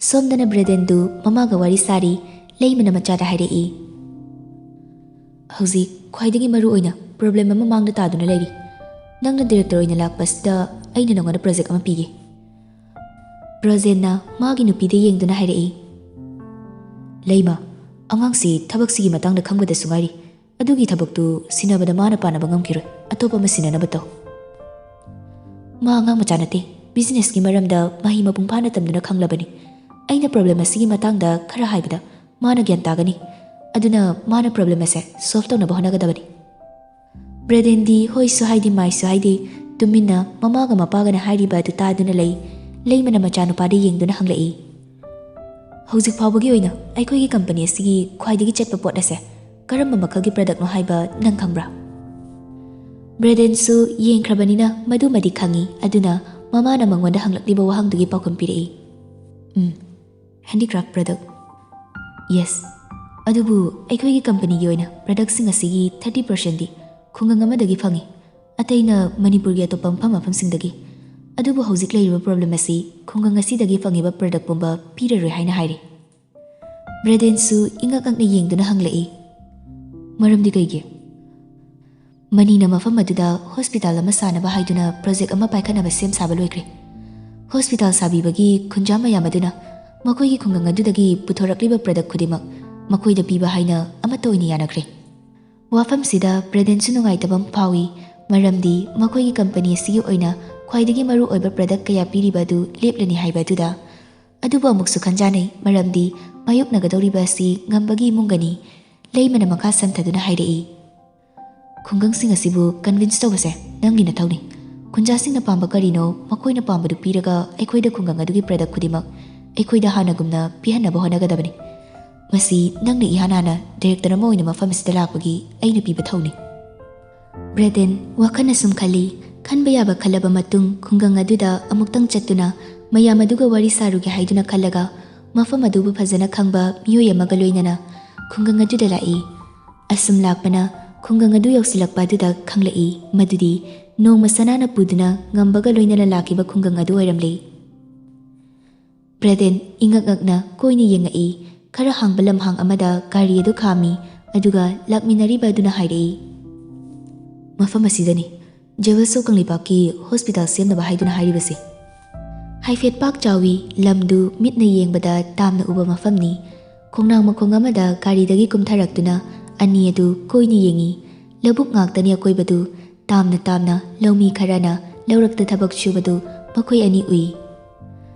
ꯁꯣꯝꯗꯅ ꯕ꯭ꯔꯦꯗꯦꯟꯗꯨ ꯃꯃꯥꯒ ꯋꯥꯔꯤ ꯁꯥꯔꯤ꯫ ꯂꯩꯃꯅ ꯃꯆꯥꯗ ꯍꯥꯏꯔꯛꯏ, "ꯍꯧꯖꯤꯛ ꯈ꯭ꯋꯥꯏꯗꯒꯤ ꯃꯔꯨ ꯑꯣꯏꯅ problem ꯑꯃ ꯃꯥꯡꯗ ꯇꯥꯗꯨꯅ ꯂꯩꯔꯤ꯫ ꯅꯪꯅ director ꯑꯣꯏꯅ ꯂꯥꯛꯄꯁꯤꯗ ꯑꯩꯅ ꯅꯉꯣꯟꯗ project ꯑꯃ ꯄꯤꯒꯦ꯫" ꯕ꯭ꯔꯣꯖꯦꯟꯅ ꯃꯥꯒꯤ ꯅꯨꯄꯤꯗ ꯌꯦꯡꯗꯨꯅ ꯍꯥꯏꯔꯛꯏ, "ꯂꯩꯃ, ꯑꯉꯥꯡꯁꯤ ꯊꯕꯛꯁꯤꯒꯤ ꯃꯇꯥꯡꯗ ꯈꯪꯕꯗꯁꯨ ꯉꯥꯏꯔꯤ꯫ ꯑꯗꯨꯒꯤ ꯊꯕꯛꯇꯨ ꯁꯤꯟꯅꯕꯗ ꯃꯥꯅ ꯄꯥꯟꯅꯕ ꯉꯝꯈꯤꯔꯣꯏ꯫ ꯑꯇꯣꯞꯄ ꯑꯃ ꯁꯤꯟꯅꯅꯕ ꯇꯧ꯫" "ꯃꯥ ꯑꯉꯥꯡ ꯃꯆꯥ ꯅꯠꯇꯦ꯫ Businessꯀꯤ ꯃꯔꯝꯗ ꯃꯍꯩ ꯃꯄꯨꯡ ꯐꯥꯅ ꯇꯝꯗꯨꯅ ꯈꯪꯂꯕꯅꯤ꯫ ꯑꯩꯅ problem ꯑꯁꯤꯒꯤ ꯃꯇꯥꯡꯗ ꯈꯔ ꯍꯥꯏꯕꯗ ꯃꯥꯅ ꯒ꯭ꯌꯥꯟ ꯇꯥꯒꯅꯤ꯫ ꯑꯗꯨꯅ ꯃꯥꯅ problem ꯑꯁꯦ solve ꯇꯧꯅꯕ ꯍꯣꯠꯅꯒꯗꯕꯅꯤ꯫" ꯕ꯭ꯔꯦꯗꯦꯟꯗꯤ ꯍꯣꯏꯁꯨ ꯍꯥꯏꯗꯦ ꯃꯥꯏꯁꯨ ꯍꯥꯏꯗꯦ, ꯇꯨꯃꯤꯟꯅ ꯃꯃꯥꯒ ꯃꯄꯥꯒꯅ ꯍꯥꯏꯔꯤꯕ ꯑꯗꯨ ꯇꯥꯗꯨꯅ ꯂꯩ꯫ ꯂꯩꯃꯅ ꯃꯆꯥꯅꯨꯄꯥꯗ ꯌꯦꯡꯗꯨꯅ ꯍꯪꯂꯛꯏ, "ꯍꯧꯖꯤꯛ ꯐꯥꯎꯕꯒꯤ ꯑꯣꯏꯅ ꯑꯩꯈꯣꯏꯒꯤ company ꯑꯁꯤꯒꯤ ꯈ꯭ꯋꯥꯏꯗꯒꯤ ꯆꯠꯄ ꯄꯣꯠ ꯑꯁꯦ ꯀꯔꯝꯕ ꯃꯈꯜꯒꯤ productꯅꯣ ꯍꯥꯏꯕ ꯅꯪ ꯈꯪꯕ꯭ꯔꯥ?" ꯕ꯭ꯔꯦꯗꯦꯟꯁꯨ ꯌꯦꯡꯈ꯭ꯔꯕꯅꯤꯅ ꯃꯗꯨꯃꯗꯤ ꯈꯪꯏ, ꯑꯗꯨꯅ ꯃꯃꯥꯅ ꯃꯉꯣꯟꯗ ꯍꯪꯂꯛꯂꯤꯕ ꯋꯥꯍꯪꯗꯨꯒꯤ ꯄꯥꯎꯈꯨꯝ ꯄꯤꯔꯛꯏ꯫ "ꯎꯝ, handicraft product꯫ Yes꯫ ꯑꯗꯨꯕꯨ ꯑꯩꯈꯣꯏꯒꯤ companyꯒꯤ ꯑꯣꯏꯅ productꯁꯤꯡ ꯑꯁꯤꯒꯤ thirty percentꯗꯤ ꯈꯨꯡꯒꯪ ꯑꯃꯗꯒꯤ ꯐꯪꯏ, ꯑꯇꯩꯅ ꯃꯅꯤꯄꯨꯔꯒꯤ ꯑꯇꯣꯞꯄ ꯃꯐꯝ ꯃꯐꯝꯁꯤꯡꯗꯒꯤ꯫ ꯑꯗꯨꯕꯨ ꯍꯧꯖꯤꯛ ꯂꯩꯔꯤꯕ problem ꯑꯁꯤ ꯈꯨꯡꯒꯪ ꯑꯁꯤꯗꯒꯤ ꯐꯪꯉꯤꯕ product ꯄꯨꯝꯕ ꯄꯤꯔꯔꯣꯏ ꯍꯥꯏꯅ ꯍꯥꯏꯔꯤ꯫" ꯕ꯭ꯔꯦꯗꯦꯟꯁꯨ ꯏꯉꯛ ꯉꯛꯅ ꯌꯦꯡꯗꯨꯅ ꯍꯪꯂꯛꯏ, "ꯃꯔꯝꯗꯤ ꯀꯩꯒꯤ?" "ꯃꯅꯤꯅ ꯃꯐꯝ ꯑꯗꯨꯗ hospital ꯑꯃ ꯁꯥꯅꯕ ꯍꯥꯏꯗꯨꯅ project ꯑꯃ ꯄꯥꯏꯈꯠꯅꯕ ꯁꯦꯝ ꯁꯥꯕ ꯂꯣꯏꯈ꯭ꯔꯦ꯫ Hospital ꯁꯥꯕꯤꯕꯒꯤ ꯈꯨꯟꯖꯥ ꯃꯌꯥꯝ ꯑꯗꯨꯅ ꯃꯈꯣꯏꯒꯤ ꯈꯨꯡꯒꯪ ꯑꯗꯨꯗꯒꯤ ꯄꯨꯊꯣꯔꯛꯂꯤꯕ product ꯈꯨꯗꯤꯡꯃꯛ ꯃꯈꯣꯏꯗ ꯄꯤꯕ ꯍꯥꯏꯅ ꯑꯃꯠꯇ ꯑꯣꯏꯅ ꯌꯥꯅꯈ꯭ꯔꯦ꯫ ꯋꯥꯐꯝꯁꯤꯗ ꯕ꯭ꯔꯦꯗꯦꯟꯁꯨ ꯅꯨꯡꯉꯥꯏꯇꯕ ꯑꯃ ꯐꯥꯎꯏ, ꯃꯔꯝꯗꯤ ꯃꯈꯣꯏꯒꯤ company ꯑꯁꯤꯒꯤ ꯑꯣꯏꯅ ꯈ꯭ꯋꯥꯏꯗꯒꯤ ꯃꯔꯨ ꯑꯣꯏꯕ product ꯀꯌꯥ ꯄꯤꯔꯤꯕ ꯑꯗꯨ ꯂꯦꯞꯂꯅꯤ ꯍꯥꯏꯕ ꯑꯗꯨꯗ꯫ ꯑꯗꯨꯕꯨ ꯑꯃꯨꯛꯁꯨ ꯈꯟꯖꯥꯅꯩ, ꯃꯔꯝꯗꯤ ꯃꯥꯌꯣꯛꯅꯒꯗꯧꯔꯤꯕ ꯑꯁꯤ ꯉꯝꯕꯒꯤ ꯏꯃꯨꯡꯒꯅꯤ꯫ ꯂꯩꯃꯅ ꯃꯈꯥ ꯁꯝꯊꯗꯨꯅ ꯍꯥꯏꯔꯛꯏ, "ꯈꯨꯡꯒꯪꯁꯤꯡ ꯑꯁꯤꯕꯨ convince ꯇꯧꯕꯁꯦ ꯅꯪꯒꯤ ꯅꯊꯧꯅꯤ꯫ ꯈꯨꯟꯖꯥꯁꯤꯡꯅ ꯄꯥꯝꯕ ꯀꯔꯤꯅꯣ, ꯃꯈꯣꯏꯅ ꯄꯥꯝꯕꯗꯨ ꯄꯤꯔꯒ ꯑꯩꯈꯣꯏꯗ ꯈꯨꯡꯒꯪ ꯑꯗꯨꯒꯤ product ꯈꯨꯗꯤꯡꯃꯛ ꯑꯩꯈꯣꯏꯗ ꯍꯥꯟꯅꯒꯨꯝꯅ ꯄꯤꯍꯟꯅꯕ ꯍꯣꯠꯅꯒꯗꯕꯅꯤ꯫ "ꯃꯁꯤ ꯅꯪꯅ ꯏꯍꯥꯟ ꯍꯥꯟꯅ ꯗꯥꯏꯔꯦꯛꯇꯔ ꯑꯃ ꯑꯣꯏꯅ ꯃꯐꯝ ꯑꯁꯤꯗ ꯂꯥꯛꯄꯒꯤ ꯑꯩꯅ ꯄꯤꯕ ꯊꯧꯅꯤ꯫" ꯕ꯭ꯔꯦꯗꯦꯟ ꯋꯥꯈꯜꯅ ꯁꯨꯝ ꯈꯜꯂꯤ꯫ ꯈꯟꯕ ꯌꯥꯕ ꯈꯜꯂꯕ ꯃꯇꯨꯡ ꯈꯨꯡꯒꯪ ꯑꯗꯨꯗ ꯑꯃꯨꯛꯇꯪ ꯆꯠꯇꯨꯅ ꯃꯌꯥꯝ ꯑꯗꯨꯒ ꯋꯥꯔꯤ ꯁꯥꯔꯨꯒꯦ ꯍꯥꯏꯗꯨꯅ ꯈꯜꯂꯒ ꯃꯐꯝ ꯑꯗꯨꯕꯨ ꯐꯖꯅ ꯈꯪꯕ ꯃꯤꯑꯣꯏ ꯑꯃꯒ ꯂꯣꯏꯅꯅ ꯈꯨꯡꯒꯪ ꯑꯗꯨꯗ ꯂꯥꯛꯏ꯫ ꯑꯁꯨꯝ ꯂꯥꯛꯄꯅ ꯈꯨꯡꯒꯪ ꯑꯗꯨ ꯌꯧꯁꯤꯜꯂꯛꯄ ꯑꯗꯨꯗ ꯈꯪꯂꯛꯏ ꯃꯗꯨꯗꯤ ꯅꯣꯡꯃ ꯁꯅꯥꯅ ꯄꯨꯗꯨꯅ ꯉꯝꯕꯒ ꯂꯣꯏꯅꯅ ꯂꯥꯛꯈꯤꯕ ꯈꯨꯡꯒꯪ ꯑꯗꯨ ꯑꯣꯏꯔꯝꯂꯤ꯫ ꯕ꯭ꯔꯦꯗꯦꯟ ꯏꯉꯛ ꯉꯛꯅ ꯀꯣꯏꯅ ꯌꯦꯡꯉꯛꯏ꯫ ꯈꯔ ꯍꯥꯡꯕ ꯂꯝꯍꯥꯡ ꯑꯃꯗ ꯒꯥꯔꯤ ꯑꯗꯨ ꯈꯥꯝꯃꯤ, ꯑꯗꯨꯒ ꯂꯥꯛꯃꯤꯟꯅꯔꯤꯕ ꯑꯗꯨꯅ ꯍꯥꯏꯔꯛꯏ, "ꯃꯐꯝ ꯑꯁꯤꯗꯅꯤ ꯖꯦꯋꯦꯜꯁꯣ ꯀꯪꯂꯩꯄꯥꯛꯀꯤ ꯍꯣꯁꯄꯤꯇꯥꯜ ꯁꯦꯝꯅꯕ ꯍꯥꯏꯗꯨꯅ ꯍꯥꯏꯔꯤꯕꯁꯦ꯫" ꯍꯥꯏꯐꯦꯠ ꯄꯥꯛ ꯆꯥꯎꯏ꯫ ꯂꯝꯗꯨ ꯃꯤꯠꯅ ꯌꯦꯡꯕꯗ ꯇꯥꯝꯅ ꯎꯕ ꯃꯐꯝꯅꯤ꯫ ꯈꯣꯡꯅꯥꯡ ꯃꯈꯣꯡ ꯑꯃꯗ ꯒꯥꯔꯤꯗꯒꯤ ꯀꯨꯝꯊꯔꯛꯇꯨꯅ ꯑꯅꯤ ꯑꯗꯨ ꯀꯣꯏꯅ ꯌꯦꯡꯉꯤ꯫ ꯂꯧꯕꯨꯛ ꯉꯥꯛꯇꯅꯤ ꯑꯀꯣꯏꯕꯗꯨ꯫ ꯇꯥꯝꯅ ꯇꯥꯝꯅ ꯂꯧꯃꯤ ꯈꯔꯅ ꯂꯧꯔꯛꯇ ꯊꯕꯛ ꯁꯨꯕꯗꯨ ꯃꯈꯣꯏ ꯑꯅꯤ ꯎꯏ꯫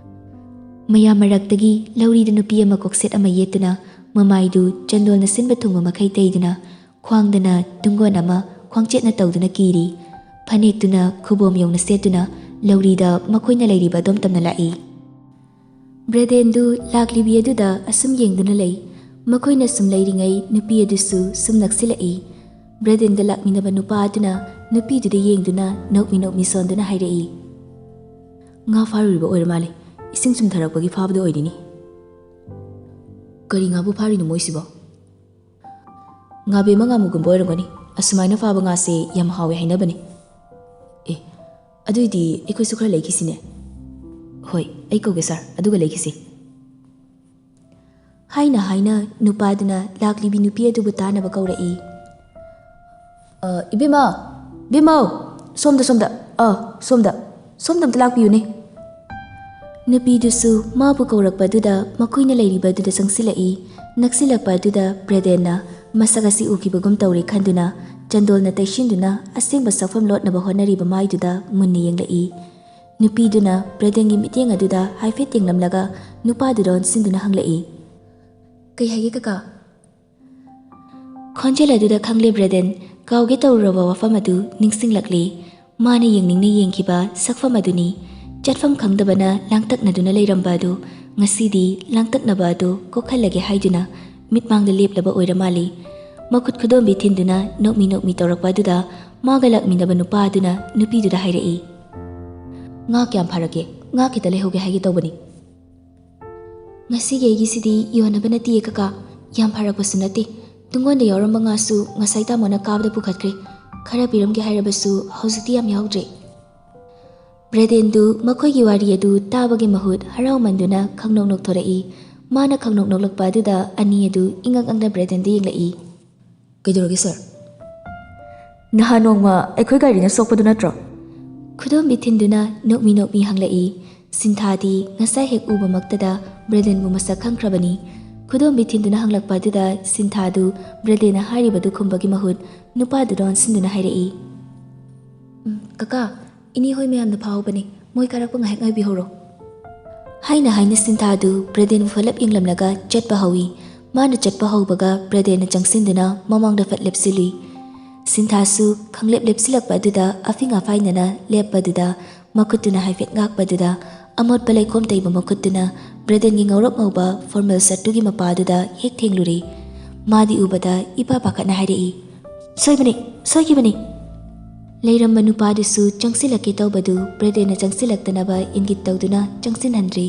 ꯃꯌꯥꯝ ꯃꯔꯛꯇꯒꯤ ꯂꯧꯔꯤꯗ ꯅꯨꯄꯤ ꯑꯃ ꯀꯣꯛꯁꯦꯠ ꯑꯃ ꯌꯦꯠꯇꯨꯅ, ꯃꯃꯥꯏꯗꯨ ꯆꯟꯗꯣꯜꯅ ꯁꯤꯟꯕ ꯊꯨꯡꯕ ꯃꯈꯩ ꯇꯩꯗꯨꯅ, ꯈ꯭ꯋꯥꯡꯗꯅ ꯇꯨꯡꯒꯣꯟ ꯑꯃ ꯈ꯭ꯋꯥꯡꯆꯦꯠꯅ ꯇꯧꯗꯨꯅ ꯀꯤꯔꯤ꯫ ꯐꯅꯦꯛꯇꯨꯅ ꯈꯨꯕꯣꯝ ꯌꯧꯅ ꯁꯦꯠꯇꯨꯅ ꯂꯧꯔꯤꯗ ꯃꯈꯣꯏꯅ ꯂꯩꯔꯤꯕ ꯑꯗꯣꯝ ꯇꯝꯅ ꯂꯥꯛꯏ꯫ ꯕ꯭ꯔꯦꯗꯦꯟꯗꯨ ꯂꯥꯛꯂꯤꯕꯤ ꯑꯗꯨꯗ ꯑꯁꯨꯝ ꯌꯦꯡꯗꯨꯅ ꯂꯩ꯫ ꯃꯈꯣꯏꯅ ꯁꯨꯝ ꯂꯩꯔꯤꯉꯩ ꯅꯨꯄꯤ ꯑꯗꯨꯁꯨ ꯁꯨꯝ ꯅꯛꯁꯤꯜꯂꯛꯏ꯫ ꯕ꯭ꯔꯦꯗꯦꯟꯒ ꯂꯥꯛꯃꯤꯟꯅꯕ ꯅꯨꯄꯥ ꯑꯗꯨꯅ ꯅꯨꯄꯤꯗꯨꯗ ꯌꯦꯡꯗꯨꯅ ꯅꯣꯛꯃꯤ ꯅꯣꯛꯃꯤ ꯁꯣꯟꯗꯨꯅ ꯍꯥꯏꯔꯛꯏ, "ꯉꯥ ꯐꯥꯔꯨꯔꯤꯕ ꯑꯣꯏꯔ ꯃꯥꯜꯂꯦ, ꯏꯁꯤꯡ ꯆꯨꯝꯊꯔꯛꯄꯒꯤ ꯐꯥꯕꯗ ꯑꯣꯏꯔꯤꯅꯤ꯫" "ꯀꯔꯤ ꯉꯥꯕꯨ ꯐꯥꯔꯤꯅꯣ ꯃꯣꯏꯁꯤꯕꯣ?" "ꯉꯥꯕꯦꯝꯃ ꯉꯥꯃꯨꯒꯨꯝꯕ ꯑꯣꯏꯔꯝꯒꯅꯤ꯫ ꯑꯁꯨꯃꯥꯏꯅ ꯐꯥꯕ ꯉꯥꯁꯦ ꯌꯥꯝ ꯍꯥꯎꯋꯦ ꯍꯥꯏꯅꯕꯅꯦ꯫" "ꯑꯦ, ꯑꯗꯨꯏꯗꯤ ꯑꯩꯈꯣꯏꯁꯨ ꯈꯔ ꯂꯩꯈꯤꯁꯤꯅꯦ꯫" "ꯍꯣꯏ, ꯑꯩ ꯀꯧꯒꯦ ꯁꯥꯔ, ꯑꯗꯨꯒ ꯂꯩꯈꯤꯁꯤ꯫" ꯍꯥꯏꯅ ꯍꯥꯏꯅ ꯅꯨꯄꯥꯗꯨꯅ ꯂꯥꯛꯂꯤꯕꯤ ꯅꯨꯄꯤ ꯑꯗꯨꯕꯨ ꯇꯥꯅꯕ ꯀꯧꯔꯛꯏ꯫ "ꯑ, ꯏꯕꯦꯝꯃ, ꯏꯕꯦꯝꯃꯧ, ꯁꯣꯝꯗ, ꯁꯣꯝꯗ, ꯑ, ꯁꯣꯝꯗ, ꯁꯣꯝꯗ ꯑꯝꯇ ꯂꯥꯛꯄꯤꯌꯨꯅꯦ꯫" ꯅꯨꯄꯤꯗꯨꯁꯨ ꯃꯥꯕꯨ ꯀꯧꯔꯛꯄꯗꯨꯗ ꯃꯈꯣꯏꯅ ꯂꯩꯔꯤꯕꯗꯨꯗ ꯆꯪꯁꯤꯜꯂꯛꯏ꯫ ꯅꯛꯁꯤꯜꯂꯛꯄ ꯑꯗꯨꯗ ꯕ꯭ꯔꯦꯗꯦꯟꯅ ꯃꯁꯛ ꯑꯁꯤ ꯎꯈꯤꯕꯒꯨꯝ ꯇꯧꯔꯦ ꯈꯟꯗꯨꯅ ꯆꯟꯗꯣꯜꯅ ꯇꯩꯁꯤꯟꯗꯨꯅ ꯑꯁꯦꯡꯕ ꯁꯛꯐꯝ ꯂꯣꯠꯅꯕ ꯍꯣꯠꯅꯔꯤꯕ ꯃꯥꯏꯗꯨꯗ ꯃꯨꯟꯅ ꯌꯦꯡꯂꯛꯏ꯫ ꯅꯨꯄꯤꯗꯨꯅ ꯕ꯭ꯔꯦꯗꯦꯟꯒꯤ ꯃꯤꯠꯌꯦꯡ ꯑꯗꯨꯗ ꯍꯥꯏꯐꯦꯠ ꯌꯦꯡꯂꯝꯂꯒ ꯅꯨꯄꯥꯗꯨꯗ ꯑꯣꯟꯁꯤꯟꯗꯨꯅ ꯍꯪꯂꯛꯏ, "ꯀꯩ ꯍꯥꯏꯒꯦ ꯀꯀꯥ?" ꯈꯣꯟꯖꯦꯜ ꯑꯗꯨꯗ ꯈꯪꯂꯦ ꯕ꯭ꯔꯦꯗꯦꯟ ꯀꯥꯎꯒꯦ ꯇꯧꯔꯨꯔꯕ ꯋꯥꯐꯝ ꯑꯗꯨ ꯅꯤꯡꯁꯤꯡꯂꯛꯂꯤ꯫ ꯃꯥꯅ ꯌꯦꯡꯅꯤꯡꯅ ꯌꯦꯡꯈꯤꯕ ꯁꯛꯐꯝ ꯑꯗꯨꯅꯤ꯫ ꯆꯠꯐꯝ ꯈꯪꯗꯕꯅ ꯂꯥꯡꯇꯛꯅꯗꯨꯅ ꯂꯩꯔꯝꯕ ꯑꯗꯨ ꯉꯁꯤꯗꯤ ꯂꯥꯡꯇꯛꯅꯕ ꯑꯗꯨ ꯀꯣꯛꯍꯜꯂꯒꯦ ꯍꯥꯏꯗꯨꯅ ꯃꯤꯠꯃꯥꯡꯗ ꯂꯦꯞꯂꯕ ꯑꯣꯏꯔ ꯃꯥꯜꯂꯤ꯫ ꯃꯈꯨꯠ ꯈꯨꯗꯣꯝꯕꯤ ꯊꯤꯟꯗꯨꯅ ꯅꯣꯛꯃꯤ ꯅꯣꯛꯃꯤ ꯇꯧꯔꯛꯄ ꯑꯗꯨꯗ ꯃꯥꯒ ꯂꯥꯛꯃꯤꯟꯅꯕ ꯅꯨꯄꯥ ꯑꯗꯨꯅ ꯅꯨꯄꯤꯗꯨꯗ ꯍꯥꯏꯔꯛꯏ, "ꯉꯥ ꯀꯌꯥꯝ ꯐꯥꯔꯛꯀꯦ? ꯉꯥ ꯈꯤꯇ ꯂꯩꯍꯧꯒꯦ ꯍꯥꯏꯒꯦ ꯇꯧꯕꯅꯤ꯫ ꯉꯁꯤꯒꯤ ꯑꯩꯒꯤꯁꯤꯗꯤ ꯌꯣꯟꯅꯕ ꯅꯠꯇꯤꯌꯦ ꯀꯀꯥ, ꯌꯥꯝ ꯐꯥꯔꯛꯄꯁꯨ ꯅꯠꯇꯦ꯫ ꯇꯨꯡꯒꯣꯟꯗ ꯌꯥꯎꯔꯝꯕ ꯉꯥꯁꯨ ꯉꯁꯥꯏ ꯇꯥꯃꯣꯅ ꯀꯥꯕꯗ ꯄꯨꯈꯠꯈ꯭ꯔꯦ꯫ ꯈꯔ ꯄꯤꯔꯝꯒꯦ ꯍꯥꯏꯔꯕꯁꯨ ꯍꯧꯖꯤꯛꯇꯤ ꯌꯥꯝ ꯌꯥꯎꯗ꯭ꯔꯦ꯫" ꯕ꯭ꯔꯦꯗꯦꯟꯗꯨ ꯃꯈꯣꯏꯒꯤ ꯋꯥꯔꯤ ꯑꯗꯨ ꯇꯥꯕꯒꯤ ꯃꯍꯨꯠ ꯍꯔꯥꯎꯃꯟꯗꯨꯅ ꯈꯪꯅꯣꯛ ꯅꯣꯛꯊꯣꯔꯛꯏ꯫ ꯃꯥꯅ ꯈꯪꯅꯣꯛ ꯅꯣꯛꯂꯛꯄ ꯑꯗꯨꯗ ꯑꯅꯤ ꯑꯗꯨ ꯏꯉꯛ ꯉꯛꯅ ꯕ꯭ꯔꯦꯗꯦꯟꯗ ꯌꯦꯡꯂꯛꯏ꯫ "ꯀꯩꯗꯧꯔꯒꯦ ꯁꯥꯔ?" "ꯅꯍꯥꯟ ꯅꯣꯡꯃ ꯑꯩꯈꯣꯏ ꯒꯥꯔꯤꯅ ꯁꯣꯛꯄꯗꯨ ꯅꯠꯇ꯭ꯔꯣ?" ꯈꯨꯗꯣꯝꯕꯤ ꯊꯤꯟꯗꯨꯅ ꯅꯣꯛꯃꯤ ꯅꯣꯛꯃꯤ ꯍꯪꯂꯛꯏ꯫ ꯁꯤꯟꯊꯥꯗꯤ ꯉꯁꯥꯏ ꯍꯦꯛ ꯎꯕꯃꯛꯇꯗ ꯕ꯭ꯔꯦꯗꯦꯟꯕꯨ ꯃꯁꯛ ꯈꯪꯈ꯭ꯔꯕꯅꯤ꯫ ꯈꯨꯗꯣꯝꯕꯤ ꯊꯤꯟꯗꯨꯅ ꯍꯪꯂꯛꯄ ꯑꯗꯨꯗ ꯁꯤꯟꯊꯥꯗꯨ ꯕ꯭ꯔꯦꯗꯦꯟꯅ ꯍꯥꯏꯔꯤꯕꯗꯨ ꯈꯨꯝꯕꯒꯤ ꯃꯍꯨꯠ ꯅꯨꯄꯥꯗꯨꯗ ꯑꯣꯟꯁꯤꯟꯗꯨꯅ ꯍꯥꯏꯔꯛꯏ, "ꯎꯝ, ꯀꯀꯥ, ꯏꯅꯦ ꯍꯣꯏ ꯃꯌꯥꯝꯅ ꯐꯥꯍꯧꯕꯅꯦ, ꯃꯣꯏ ꯀꯥꯔꯛꯄ ꯉꯥꯏꯍꯥꯛ ꯉꯥꯏꯕꯤꯍꯧꯔꯣ꯫" ꯍꯥꯏꯅ ꯍꯥꯏꯅ ꯁꯤꯟꯊꯥꯗꯨ ꯕ꯭ꯔꯦꯗꯦꯟꯕꯨ ꯐꯠꯂꯞ ꯌꯦꯡꯂꯝꯂꯒ ꯆꯠꯄ ꯍꯧꯏ꯫ ꯃꯥꯅ ꯆꯠꯄ ꯍꯧꯕꯒ ꯕ꯭ꯔꯦꯗꯦꯟꯅ ꯆꯪꯁꯤꯟꯗꯨꯅ ꯃꯃꯥꯡꯗ ꯐꯠ ꯂꯦꯞꯁꯤꯜꯂꯨꯏ꯫ ꯁꯤꯟꯊꯥꯁꯨ ꯈꯪꯂꯦꯞ ꯂꯦꯞꯁꯤꯜꯂꯛꯄ ꯑꯗꯨꯗ ꯑꯐꯤꯡ ꯑꯐꯥꯏꯅꯅ ꯂꯦꯞꯄꯗꯨꯗ ꯃꯈꯨꯠꯇꯨꯅ ꯍꯥꯏꯐꯦꯠ ꯉꯥꯛꯄꯗꯨꯗ ꯑꯃꯣꯠꯄ ꯂꯩꯈꯣꯝ ꯇꯩꯕ ꯃꯈꯨꯠꯇꯨꯅ ꯕ꯭ꯔꯦꯗꯦꯟꯒꯤ ꯉꯧꯔꯞ ꯉꯧꯕ ꯐꯣꯔꯃꯦꯜ ꯁꯔꯠꯇꯨꯒꯤ ꯃꯄꯥꯗꯨꯗ ꯍꯦꯛ ꯊꯦꯡꯂꯨꯔꯦ꯫ ꯃꯥꯗꯤ ꯎꯕꯗ ꯏꯄꯥ ꯄꯥꯈꯠꯅ ꯍꯥꯏꯔꯛꯏ, "ꯁꯣꯏꯕꯅꯤ, ꯁꯣꯏꯈꯤꯕꯅꯤ!" ꯂꯩꯔꯝꯕ ꯅꯨꯄꯥꯗꯨꯁꯨ ꯆꯪꯁꯤꯜꯂꯛꯀꯦ ꯇꯧꯕꯗꯨ ꯕ꯭ꯔꯦꯗꯦꯟꯅ ꯆꯪꯁꯤꯜꯂꯛꯇꯅꯕ ꯏꯪꯒꯤꯠ ꯇꯧꯗꯨꯅ ꯆꯪꯁꯤꯟꯍꯟꯗ꯭ꯔꯤ꯫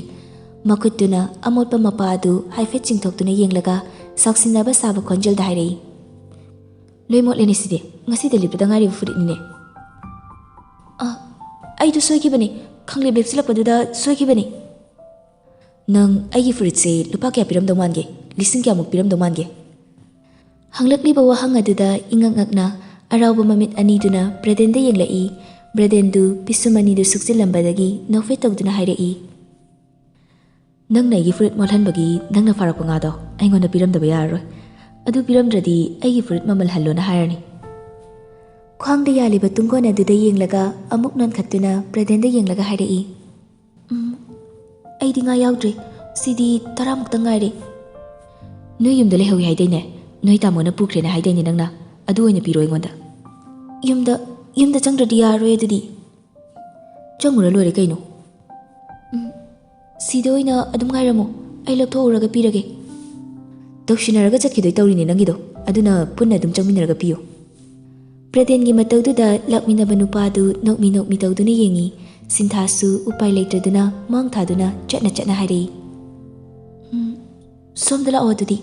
ꯃꯈꯨꯠꯇꯨꯅ ꯑꯃꯣꯠꯄ ꯃꯄꯥ ꯑꯗꯨ ꯍꯥꯏꯐꯦꯠ ꯆꯤꯡꯊꯣꯛꯇꯨꯅ ꯌꯦꯡꯂꯒ ꯁꯥꯎꯁꯤꯟꯅꯕ ꯁꯥꯕ ꯈꯣꯟꯖꯦꯜꯗ ꯍꯥꯏꯔꯛꯏ, "ꯂꯣꯏ ꯃꯣꯠꯂꯦꯅꯦ ꯁꯤꯗꯤ, ꯉꯁꯤꯗ ꯂꯤꯠꯄꯗ ꯉꯥꯏꯔꯤꯕ ꯐꯨꯔꯤꯠꯅꯤꯅꯦ꯫" "ꯑ, ꯑꯩꯗꯣ ꯁꯣꯏꯈꯤꯕꯅꯤ, ꯈꯪꯂꯦꯞ ꯂꯦꯞꯁꯤꯜꯂꯛꯄꯗꯨꯗ ꯁꯣꯏꯈꯤꯕꯅꯤ꯫" "ꯅꯪ ꯑꯩꯒꯤ ꯐꯨꯔꯤꯠꯁꯦ ꯂꯨꯄꯥ ꯀꯌꯥ ꯄꯤꯔꯝꯗꯧ ꯃꯥꯟꯒꯦ? ꯂꯤꯁꯤꯡ ꯀꯌꯥꯃꯨꯛ ꯄꯤꯔꯝꯗꯧ ꯃꯥꯟꯒꯦ?" ꯍꯪꯂꯛꯂꯤꯕ ꯋꯥꯍꯪ ꯑꯗꯨꯗ ꯏꯉꯛ ꯉꯛꯅ ꯑꯔꯥꯎꯕ ꯃꯃꯤꯠ ꯑꯅꯤꯗꯨꯅ ꯕ꯭ꯔꯦꯗꯦꯟꯗ ꯌꯦꯡꯂꯛꯏ꯫ ꯕ꯭ꯔꯦꯗꯦꯟꯗꯨ ꯄꯤꯁꯨꯝ ꯑꯅꯤꯗꯨ ꯁꯨꯛꯆꯤꯜꯂꯝꯕꯗꯒꯤ ꯅꯣꯛꯐꯦꯠ ꯇꯧꯗꯨꯅ ꯍꯥꯏꯔꯛꯏ, "ꯅꯪꯅ ꯑꯩꯒꯤ ꯐꯨꯔꯤꯠ ꯃꯣꯠꯍꯟꯕꯒꯤ ꯅꯪꯅ ꯐꯥꯔꯛꯄ ꯉꯥꯗꯣ ꯑꯩꯉꯣꯟꯗ ꯄꯤꯔꯝꯗꯕ ꯌꯥꯔꯔꯣꯏ꯫ ꯑꯗꯨ ꯄꯤꯔꯝꯗ꯭ꯔꯗꯤ ꯑꯩꯒꯤ ꯐꯨꯔꯤꯠ ꯃꯃꯜ ꯍꯜꯂꯣꯅ ꯍꯥꯏꯔꯅꯤ꯫" ꯈ꯭ꯋꯥꯡꯗ ꯌꯥꯜꯂꯤꯕ ꯇꯨꯡꯒꯣꯟ ꯑꯗꯨꯗ ꯌꯦꯡꯂꯒ ꯑꯃꯨꯛ ꯅꯣꯟꯈꯠꯇꯨꯅ ꯕ꯭ꯔꯦꯗꯦꯟꯗ ꯌꯦꯡꯂꯒ ꯍꯥꯏꯔꯛꯏ, "ꯎꯝ, ꯑꯩꯗꯤ ꯉꯥ ꯌꯥꯎꯗ꯭ꯔꯦ꯫ ꯁꯤꯗꯤ ꯇꯔꯥꯃꯨꯛꯇ ꯉꯥꯏꯔꯦ꯫" "ꯅꯣꯏ ꯌꯨꯝꯗ ꯂꯩꯍꯧꯏ ꯍꯥꯏꯗꯥꯏꯅꯦ? ꯅꯣꯏ ꯇꯥꯃꯣꯅ ꯄꯨꯈ꯭ꯔꯦꯅ ꯍꯥꯏꯗꯥꯏꯅꯦ ꯅꯪꯅ? ꯑꯗꯨ ꯑꯣꯏꯅ ꯄꯤꯔꯣ ꯑꯩꯉꯣꯟꯗ꯫" "ꯌꯨꯝꯗ, ꯌꯨꯝꯗ ꯆꯪꯗ꯭ꯔꯗꯤ ꯌꯥꯔꯔꯣꯏ ꯑꯗꯨꯗꯤ꯫" "ꯆꯪꯉꯨꯔ ꯂꯣꯏꯔꯦ ꯀꯩꯅꯣ꯫" "ꯎꯝ, "ꯁꯤꯗ ꯑꯣꯏꯅ ꯑꯗꯨꯝ ꯉꯥꯏꯔꯝꯃꯣ, ꯑꯩ ꯂꯧꯊꯣꯛꯎꯔꯒ ꯄꯤꯔꯒꯦ꯫ ꯇꯧꯁꯤꯟꯅꯔꯒ ꯆꯠꯈꯤꯗꯣꯏ ꯇꯧꯔꯤꯅꯦ ꯅꯪꯒꯤꯗꯣ, ꯑꯗꯨꯅ ꯄꯨꯟꯅ ꯑꯗꯨꯝ ꯆꯪꯃꯤꯟꯅꯔꯒ ꯄꯤꯌꯨ꯫" ꯄ꯭ꯔꯗꯦꯟꯒꯤ ꯃꯇꯧꯗꯨꯗ ꯂꯥꯛꯃꯤꯟꯅꯕ ꯅꯨꯄꯥꯗꯨ ꯅꯣꯛꯃꯤ ꯅꯣꯛꯃꯤ ꯇꯧꯗꯨꯅ ꯌꯦꯡꯉꯤ꯫ ꯁꯤꯟꯊꯥꯁꯨ ꯎꯄꯥꯏ ꯂꯩꯇ꯭ꯔꯗꯨꯅ ꯃꯥꯡ ꯊꯥꯗꯨꯅ ꯆꯠꯅ ꯆꯠꯅ ꯍꯥꯏꯔꯛꯏ, "ꯎꯝ, ꯁꯣꯝꯗ ꯂꯥꯛꯑꯣ ꯑꯗꯨꯗꯤ,